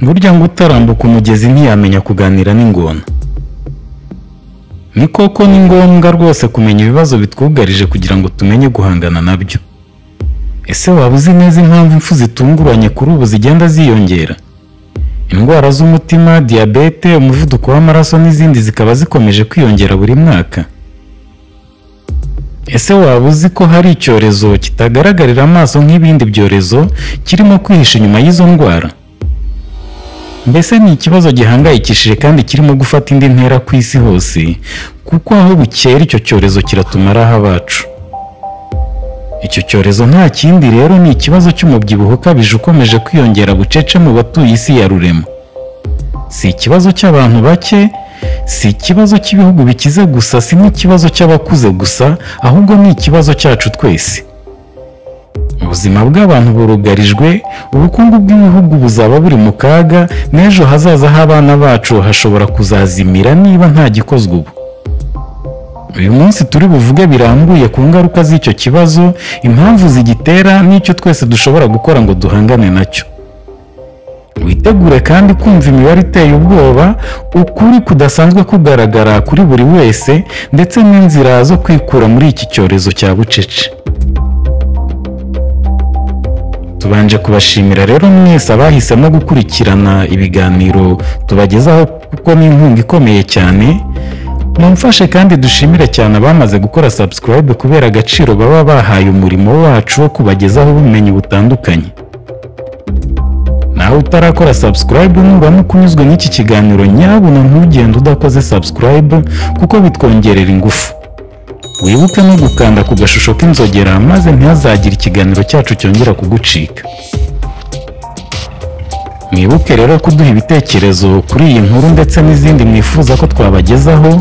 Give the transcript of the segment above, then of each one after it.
Burya ngo utarambuka umugezi ntiyamenya kuganira n'ingona. Ni koko ni ngombwa rwose kumenya ibibazo bitwugarije kugira ngo tumenye guhangana nabyo. Ese waba uzi neza impamvu impfu zitunguranye kuri ubu zigenda ziyongera? Indwara z'umutima, diyabete, umuvuduko w'amaraso n'izindi zikaba zikomeje kwiyongera buri mwaka. Ese waba uzi ko hari icyorezo kitagaragarira amaso nk'ibindi byorezo kirimo kwihisha inyuma y'izo ndwara? Mbese ni ikibazo gihangayikishije kandi kirimo gufata indi ntera ku isi hose, kuko aho bukera icyo cyorezo kiratumaraho abacu. Icyo cyorezo nta kindi rero ni ikibazo cy'umubyibuho ukabije ukomeje kwiyongera bucece mu batuye isi ya rurema. Si ikibazo cy'abantu bake, si ikibazo cy'ibihugu bikize gusa, si n'ikibazo cy'abakuze gusa, ahubwo ni ikibazo cyacu twese. Ubuzima bw'abantu burugarijwe, ubukungu bw'ibihugu buzaba buri mu kaga, n'ejo hazaza h'abana bacu hashobora kuzazimira niba nta gikozwe ubu. Uyu munsi turi buvuge birambuye ku ngaruka z'icyo kibazo, impamvu zigitera n'icyo twese dushobora gukora ngo duhangane nacyo. Witegure kandi kumva imibare iteye ubwoba, ukuri kudasanzwe kugaragara kuri buri wese, ndetse n'inzira zo kwikura muri iki cyorezo cya bucece. Tubanje kubashimira rero mwese abahisemo gukurikirana ibiganiro tubagezaho kuko ni inkunga ikomeye cyane. Mumfashe kandi dushimire cyane abamaze gukora subscribe kubera agaciro baba bahaye umurimo wacu wo kubagezaho ubumenyi butandukanye. Nawe utarakora subscribe nuramuka unyuzwe n'iki kiganiro nyabuna ntugende udakoze subscribe kuko bitwongerera ingufu. Wibuke no gukanda ku gashusho k'inzogera maze ntihazagire ikiganiro cyacu cyongera kugucika. Mwibuke rero kuduha ibitekerezo kuri iyi nkuru ndetse n'izindi mwifuza ko twabagezaho,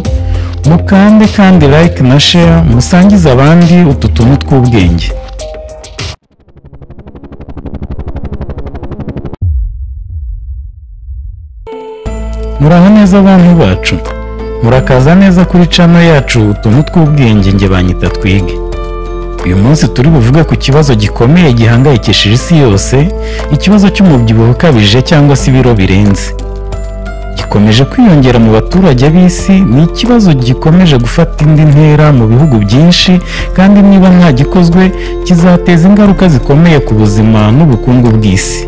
mukande kandi like na share musangize abandi utu tuntu tw'ubwenge. Muraho neza abantu bacu, murakaza neza kuri channel yacu utuntu tw'ubwenge, nge banyita Twige. Uyu munsi turi buvuge ku kibazo gikomeye gihangayikishije isi yose, ikibazo cy'umubyibuho ukabije cyangwa se ibiro birenze. Gikomeje kwiyongera mu baturage b'isi, ni ikibazo gikomeje gufata indi ntera mu bihugu byinshi, kandi niba nta gikozwe kizateza ingaruka zikomeye ku buzima n'ubukungu bw'isi.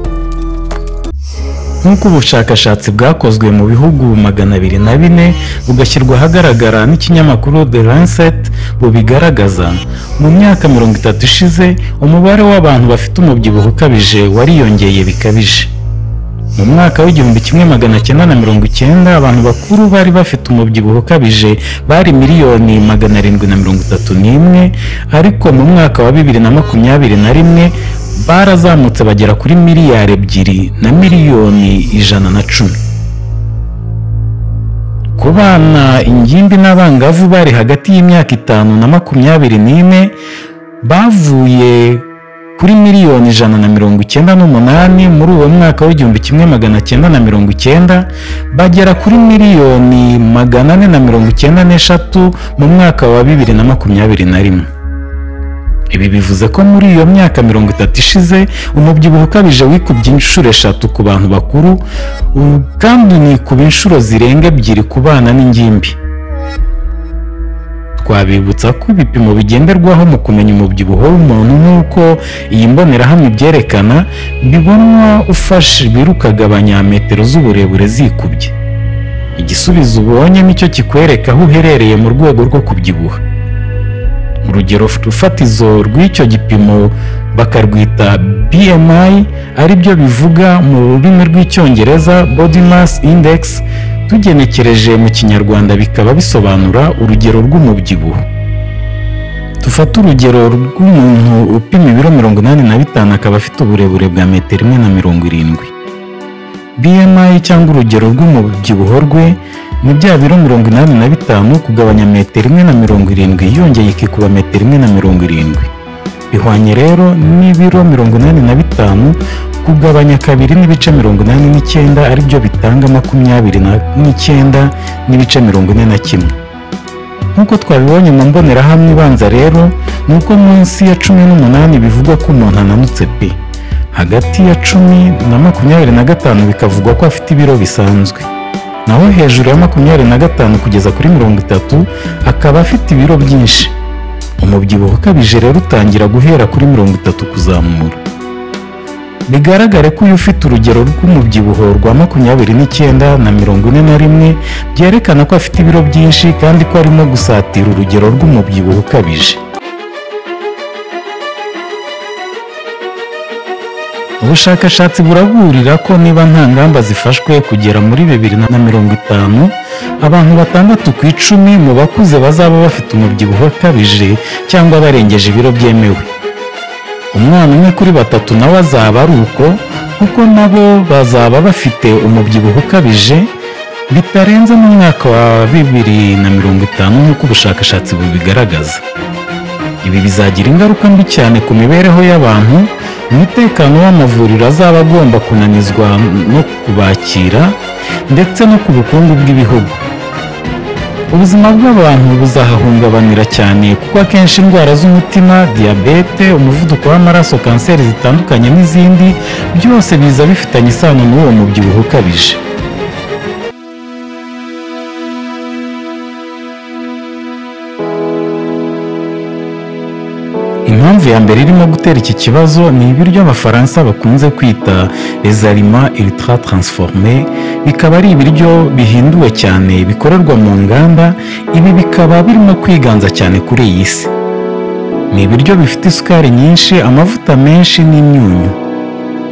Nk'uko ubushakashatsi bwakozwe mu bihugu 204 bugashyirwa ahagaragara n'ikinyamakuru The Lancet bubigaragaza, mu myaka 30 ishize umubare w'abantu bafite umubyibuho ukabije wariyongeye bikabije. Mu mwaka w'1990 abantu bakuru bari bafite umubyibuho ukabije bari miliyoni 731, ariko mu mwaka wa 2021 barazamutse bagera kuri miliyari 2 na miliyoni 110. Ku bana, ingimbi n'abangavu bari hagati y'imyaka 5 na 24 bavuye kuri miliyoni 198 muri uwo mwaka w'1990 bagera kuri miliyoni 493 mu mwaka wa 2021. Ibi bivuze ko muri iyo myaka 30 ishize umubyibuho ukabije wikubye inshuro 3 ku bantu bakuru, kandi unikuba inshuro zirenga 2 ku bana n'ingimbi. Twabibutsa ko ibipimo bigenderwaho mu kumenya umubyibuho w'umuntu nk'uko iyi mbonerahamwe ibyerekana, bibonwa ufashe ibiro ukagabanya metero z'uburebure zikubye. Igisubizo ubonye nicyo kikwereka aho uherereye mu rwego rwo kubyibuha. Urugero fatizo rw'icyo gipimo bakarwita BMI, aribyo bivuga mu rurimi rw'Icyongereza Body Mass Index, tugenekereje mu Kinyarwanda bikaba bisobanura urugero rw'umubyibuho. Dufate urugero rw'umuntu upima ibiro 85 akaba afite uburebure bwa metero 1.70. BMI cyangwa urugero rw'umubyibuho rwe ni bya biro 85 kugabanya metero 1.70 yongeye ikikuba metero 1.70. Bihwanye rero n'ibiro 85 kugabanya 2.89 aribyo bitanga 29.41. Nk'uko twabibonye mu mbonerahamwe ibanza rero, ni uko munsi ya 18 bivugwa ko umuntu ananutse pe. Hagati ya 10 na 25 bikavugwa ko afite ibiro bisanzwe, naho hejuru ya 25 kugeza kuri 30 akaba afite ibiro byinshi. Umubyibuho ukabije rero utangira guhera kuri 30 kuzamura. Bigaragare ko uyu ufite urugero rw'umubyibuho rwa 29 na 41 byerekana ko afite ibiro byinshi kandi ko arimo gusatira urugero rw'umubyibuho ukabije. Ubushakashatsi buraburira ko niba nta ngamba zifashwe kugera muri 2050, abantu 6 ku 10 mu bakuze bazaba bafite umubyibuho ukabije cyangwa barengeje ibiro byemewe. Umwana 1 kuri 3 nawe azaba ari uko, kuko nabo bazaba bafite umubyibuho ukabije bitarenze mu mwaka wa 2050 nk'uko ubushakashatsi bubigaragaza. Ibi bizagira ingaruka mbi cyane ku mibereho y'abantu, umutekano w'amavuriro azaba agomba kunanizwa no kubakira, ndetse no ku bukungu bw'ibihugu. Ubuzima bw'abantu buzahahungabanira cyane kuko akenshi indwara z'umutima, diyabete, umuvuduko w'amaraso, kanseri zitandukanye n'izindi byose biza bifitanye isano n'uwo mubyibuho ukabije. Impamvu ya mbere irimo gutera iki kibazo ni ibiryo Abafaransa bakunze kwita les aliments ultra transformés, bikaba ari ibiryo bihinduwe cyane bikorerwa mu nganda. Ibi bikaba birimo kwiganza cyane kuri iyi si. Ni ibiryo bifite isukari nyinshi, amavuta menshi n'imyunyu,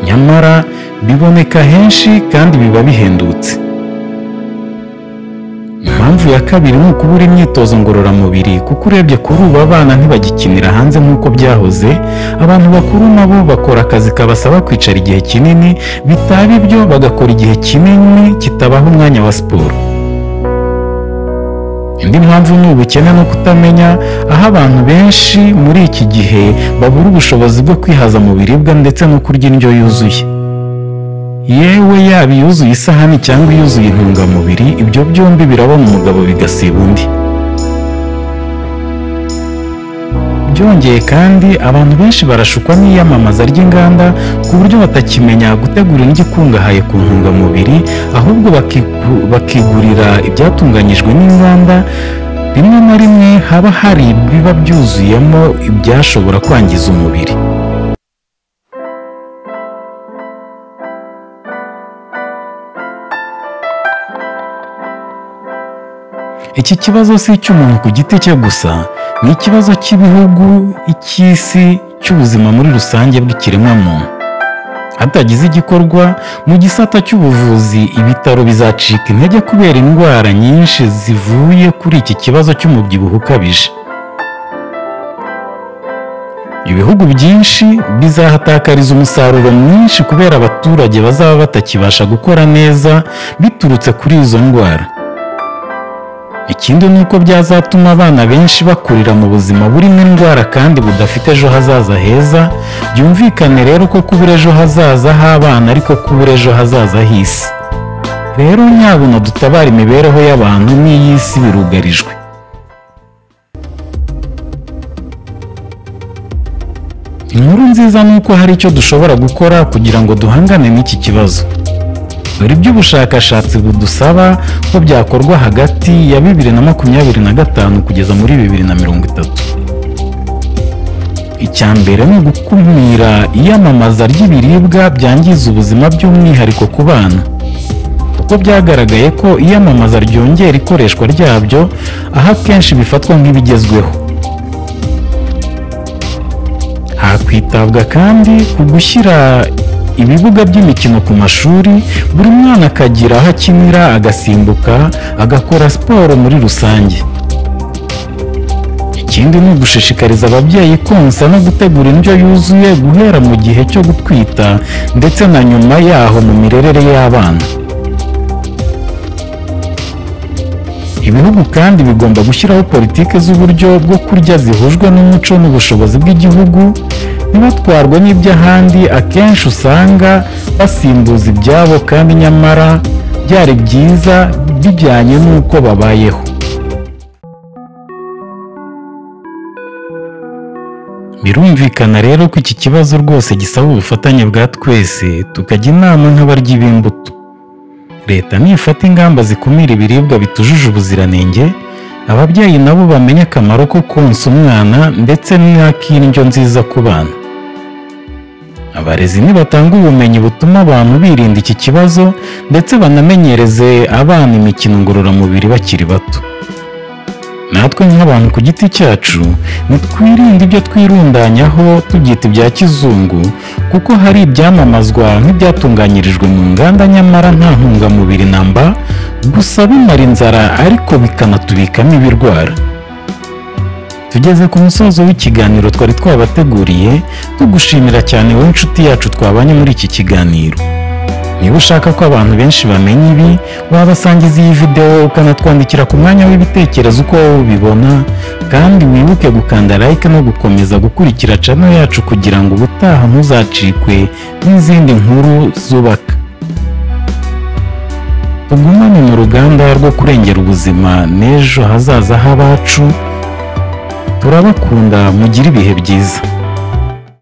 nyamara biboneka henshi kandi biba bihendutse. Impamvu ya kabiri ni ukubura imyitozo ngororamubiri, kuko urebye kuri ubu abana ntibagikinira hanze nk'uko byahoze. Abantu bakuru nabo bakora akazi kabasaba kwicara igihe kinini, bitaba ibyo bagakora igihe kinini kitabaha umwanya wa siporo. Indi mpamvu ni ubukene no kutamenya, aho abantu benshi muri iki gihe babura ubushobozi bwo kwihaza mu biribwa ndetse no kurya indyo yuzuye. Yewe yaba iyuzuye isahani cyangwa iyuzuye intungamubiri, ibyo byombi birabona umugabo bigasiba undi. Byongeye kandi abantu benshi barashukwa n'iyamamaza ry'inganda ku buryo batakimenya gutegura indyo ikungahaye ku ntungamubiri, ahubwo bakigurira ibyatunganyijwe n'inganda. Rimwe na rimwe haba hari ibiba byuzuyemo ibyashobora kwangiza umubiri. Iki kibazo si icy'umuntu ku giti cye gusa, ni ikibazo cy'ibihugu, icy'isi, cy'ubuzima muri rusange bw'ikiremwamuntu. Hatagize igikorwa mu gisata cy'ubuvuzi, ibitaro bizacika intege kubera indwara nyinshi zivuye kuri iki kibazo cy'umubyibuho ukabije. Ibihugu byinshi bizahatakariza umusaruro mwinshi kubera abaturage bazaba batakibasha gukora neza biturutse kuri izo ndwara. Ikindi ni uko byazatuma abana benshi bakurira mu buzima burimo indwara kandi budafite ejo hazaza heza. Byumvikane rero ko kubura ejo hazaza h'abana ariko kubura ejo hazaza h'isi. Rero nyabuna dutabara imibereho y'abantu n'iy'isi birugarijwe. Inkuru nziza ni uko hari icyo dushobora gukora kugira ngo duhangane n'iki kibazo. Dore ibyo ubushakashatsi budusaba ko byakorwa hagati ya 2025 kugeza muri 2030. Icya mbere ni ugukumira iyamamaza ry'ibiribwa byangiza ubuzima by'umwihariko ku bana, kuko byagaragaye ko iyamamaza ryongera ikoreshwa ryabyo, aho akenshi bifatwa nk'ibigezweho. Hakwitabwa kandi ku gushyira ibibuga by'imikino ku mashuri, buri mwana akagira aho akinira, agasimbuka, agakora siporo muri rusange. Ikindi ni ugushishikariza ababyeyi konsa no gutegura indyo yuzuye guhera mu gihe cyo gutwita ndetse na nyuma yaho mu mirerere y'abana. Ibihugu kandi bigomba gushyiraho politiki z'uburyo bwo kurya zihujwe n'umuco n'ubushobozi bw'igihugu, ntibatwarwe n'iby'ahandi akenshi usanga basimbuza ibyabo kandi nyamara byari byiza bijyanye n'uko babayeho. Birumvikana rero ko iki kibazo rwose gisaba ubufatanye bwa twese, tukajya inama nk'abaryi b'imbuto. Leta nifata ingamba zikumira ibiribwa bitujuje ubuziranenge, ababyeyi nabo bamenye akamaro ko konsa umwana ndetse n'ak'indyo nziza ku bana. Abarezi nibatanga ubumenyi butuma abantu birinda iki kibazo ndetse banamenyereze abana imikino ngororamubiri bakiri bato. Natwe nk'abantu ku giti cyacu nitwirinde ibyo twirundanyaho tubyita ibya kizungu, kuko hari ibyamamazwa nk'ibyatunganyirijwe mu nganda nyamara nta ntungamubiri namba, gusa bimara inzara ariko bikanatubikamo ibirwara. Tugeze ku musozo w'ikiganiro twari twabateguriye, tugushimira cyane wowe inshuti yacu twabanye muri iki kiganiro. Niba ushaka ko abantu benshi bamenya ibi, wabasangiza iyi video ukanatwandikira ku mwanya w'ibitekerezo uko wowe ubibona, kandi wibuke gukanda like no gukomeza gukurikira channel yacu kugira ngo ubutaha ntuzacikwe n'izindi nkuru zubaka. Tugumane mu rugamba rwo kurengera ubuzima n'ejo hazaza h'abacu. Turabakunda, mugire ibihe byiza.